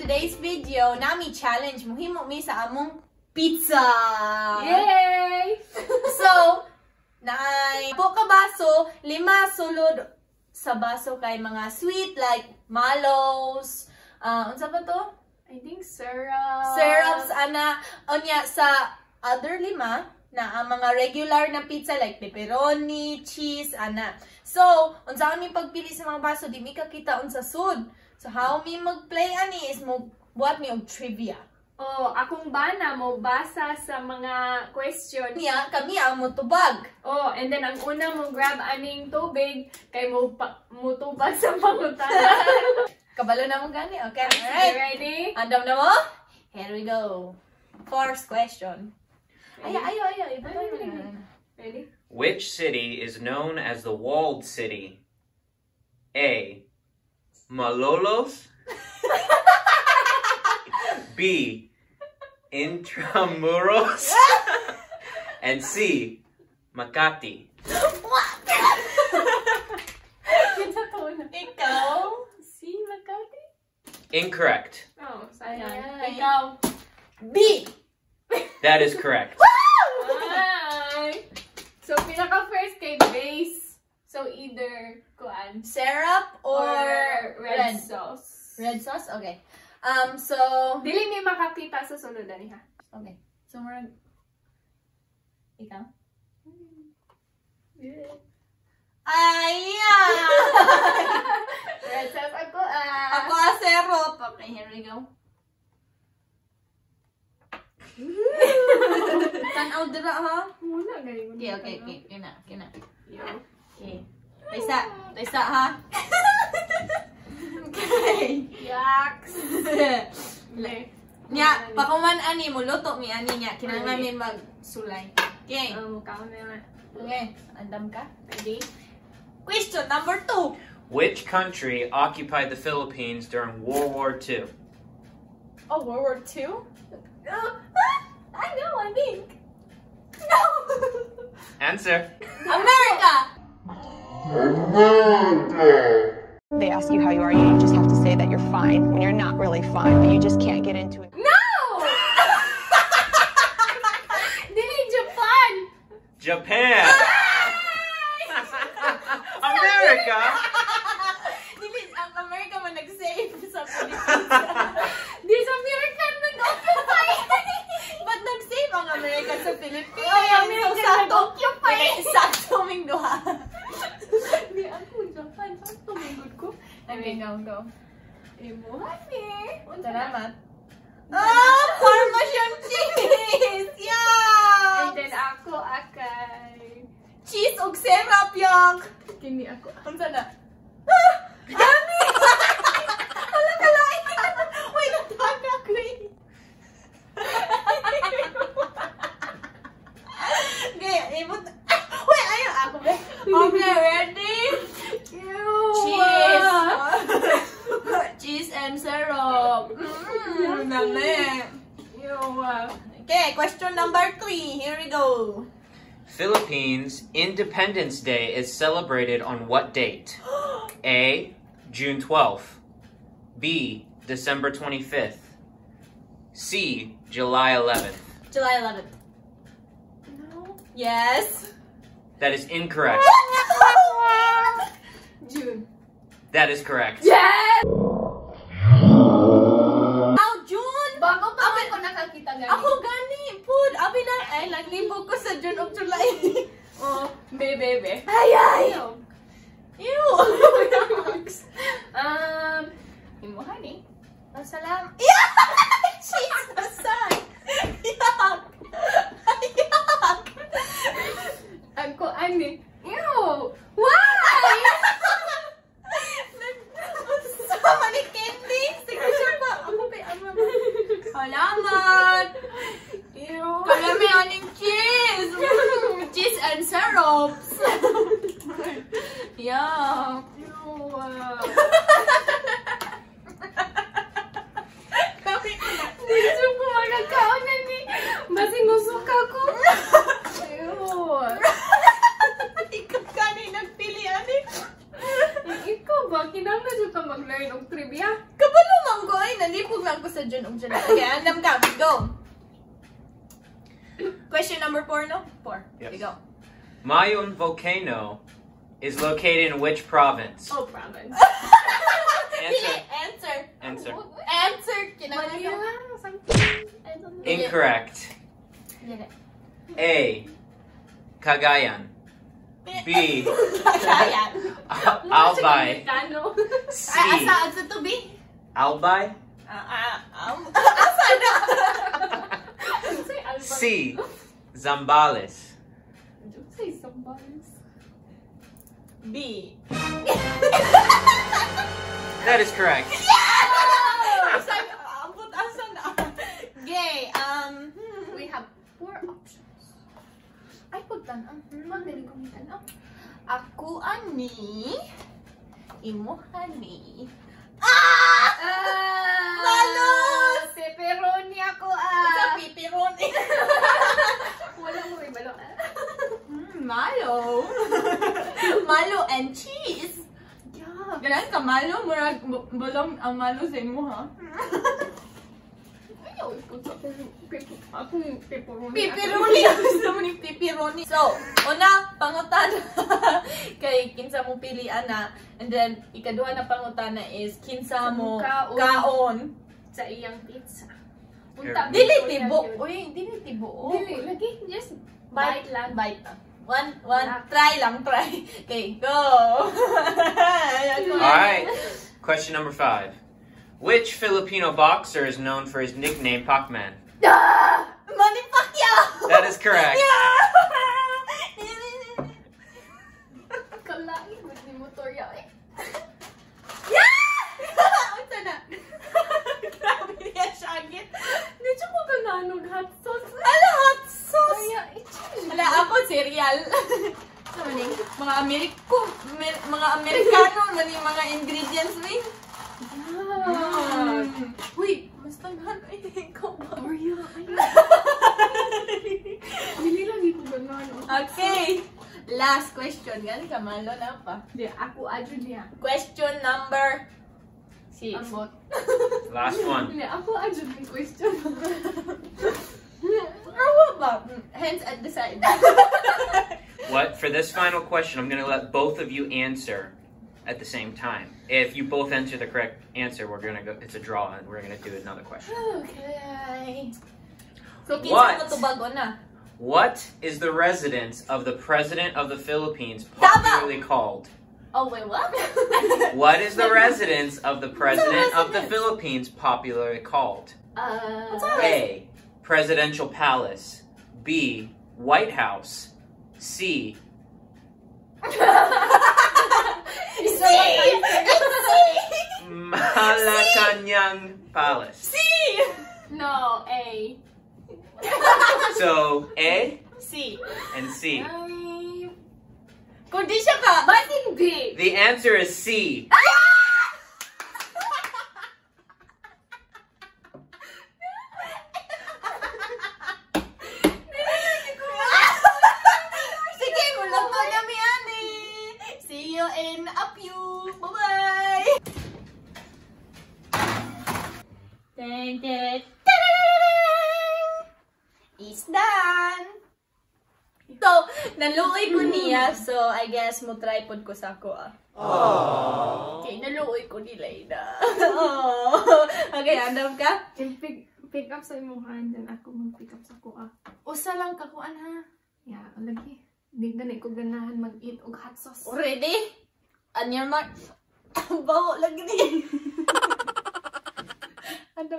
Today's video, nami challenge. Muhimo mi sa among pizza. Yay! So, naay po ka baso, lima sulod sa baso kay mga sweet like mallows, unsa ba to? I think syrup. Syrups ana unya sa other lima na ang mga regular na pizza like pepperoni, cheese, ana. So, unsa kami pagpili sa mga baso, di mi kakita unsa sud. So, how mi mag-play ani is mo buhat mi og trivia. Oh, akong bana mo basa sa mga question. Niya, kami ang motubag. Oh, and then ang una mo grab aning tubig kay mo mutubag sa pangutana. Kabalo na mo gani. Okay, You alright. ready? Andam na mo? Here we go. First question. Ay, ayo, ayo. Iba Ay, ay, Ready? Which city is known as the Walled City? A. Malolos. B. Intramuros. And C. Makati. What? Kita to na. Ikaw? Si Makati? Incorrect. Oh, sayang. Ay. Ikaw. B. That is correct. Ay. So, pinaka-first kay base. So, either kuan Syrup or red sauce. Red sauce? Okay. So, Dili mi makakita sa sunod ani ha. Okay. So, murag, ikaw? Ay! Red sauce ako ah. Ako ah, syrup. Okay, here we go. Tanaw dira ha? Wala galing. Okay. Kina, kina. Yo. Okay. Taysa, taysa ha? Okay. Yaks. Nya, pakuman ani mo luto mi ani nya kinahanglan mi magsulay. Okay. Mukha na. Okay, andam ka? Ready? Question number 2. Which country occupied the Philippines during World War II? Oh, World War II? I know, I think. No! Answer. America! They ask you how you are, you just have to say that you're fine when you're not really fine, but you just can't get into it. No! Dili Japan. Japan. America. Dili, ang America man nag-save sa Philippines. Di sa American nag-occupy. But nag-save ang America sa Philippines. Ay, America So, sakto. nag-occupy. Sakto ming duha. Di ako Japan. Sakto manggod ko. Okay, go, go. Imo ni. Salamat. Ah, Parmesan cheese! Yeah! And then ako akay. Cheese ug syrup, yak! Kini ako. Unsa na? Ah! Dami! Wala ka lain! Wait, nataka ko eh. Okay, ibot. Wait, ayaw ako ba? Okay, ready? Ew. Cheese! Cheese and syrup. Dami. Ew. Okay, question number 3. Here we go. Philippines Independence Day is celebrated on what date? A. June 12th. B. December 25th. C. July 11th. July 11th. No. Yes. That is incorrect. June. That is correct. Yes! How June? Bago pa man ko nakakita gani. Ako gani, pud. Abi na, ay, naglibog ko sa June of July. Oh, be, be. Ay, ay. Ew. Ew. Imo honey. Salam. Yeah! Cheese aside. Yuck. Yuck. Ako ani. Ew. Why? Sama ni candy. Sige siya pa. Ako pa ano. Salamat. Ew. Kalami aning cheese. Cheese and syrups. Yuck. Ew. Di ko makakaon na ni. Basin musuka ko. Ew. Ikaw gani nagpili ani. Ikaw ba? Kinahanglan jud ka mag-learn og trivia? Kabalo man ko ay nalipog lang sa June ug July. Okay, andam ka. Go. Question number 4, no? 4. Yes. Okay, go. Mayon Volcano is located in which province? Oh, province. Answer. Dili, answer. Answer. Answer. Kinahanglan. Manila, something. I don't know. Incorrect. Dili. A. Cagayan. B. Cagayan. Albay. Amerikano. C. Ay, asa, asa to be? Albay. Asa na? Say Albay. C. Zambales. Don't say Zambales. B. That is correct. Yeah! Asa, ambot, asa na? Okay, We have four options. Ay, pagtan-aw. Magdali ko tanaw. Ako ani, imo hani. Ah! Malos! Pepperoni ako Sa ah. pepperoni. Wala mo ibalo ah. Malo. Malo and cheese. Yeah. Ganun ka malo, murag bulong ang malo sa imo ha. Ayaw ko sa akong pepperoni. Pepperoni. Gusto mo ni pepperoni. So, una, pangutana. Kay kinsa mo pili ana. And then, ikaduha na pangutana is kinsa mo Kaon. kaon. Sa iyang pizza. Unta, Dili tibo. Uy, dili tibo. Dili, lagi. Just bite lang. Bite lang. One, one, Ah. try lang, try. Okay, go. All right. Question number 5. Which Filipino boxer is known for his nickname Pac-Man? Ah! Manny Pacquiao! That is correct. Yeah! Kalain mo ni motor ya eh. Yeah! Unsa na? Grabe niya siya agit. Di siya ko gananog hot sauce. Ala, hot sauce! Kaya, itchy. Ala, ako, cereal. Ano man eh? Mga Ameriko, mga Amerikano, man yung mga ingredients ni. Yeah. Uy, mas tanghan. Ay, ikaw ba? Oreo. Ay. Dili lagi ko ganan. Okay. Last question. Gan, kamalo na pa. Di, ako adyo niya. Question number 6. Ambot. Last one. Hindi, ako adyo ng question. Awa ba? Hands at the side. What? For this final question, I'm going to let both of you answer at the same time. If you both answer the correct answer, we're going to go. It's a draw, and we're going to do another question. Okay. So, kinsa What? mo tubago na? What is the residence of the President of the Philippines Tama! popularly called? Oh, wait, what? What is the residence of the President of the residence? Philippines popularly called? What's that? A. Presidential Palace. B. White House. C. C! C! Malacanang Palace. C! No, A. So A C. and C. Ay, Kung di siya ka... Ba't hindi? The answer is C. Sige, mulato na mi ani. See you in a few. Bye-bye! Dun, dun, dun! It's done! So, naluoy ko niya. So, I guess mo try pod ko sa ako ah. Okay, naluoy ko ni Layna. Oh. Okay, andam ka? Pick up sa imong hand, then ako mag-pick up sa ko ah. Usa lang kakuan ha. Yeah, lagi. Di gani ko ganahan mag-eat og hot sauce. Ready? On your mark. Baho lagi ni. Ano?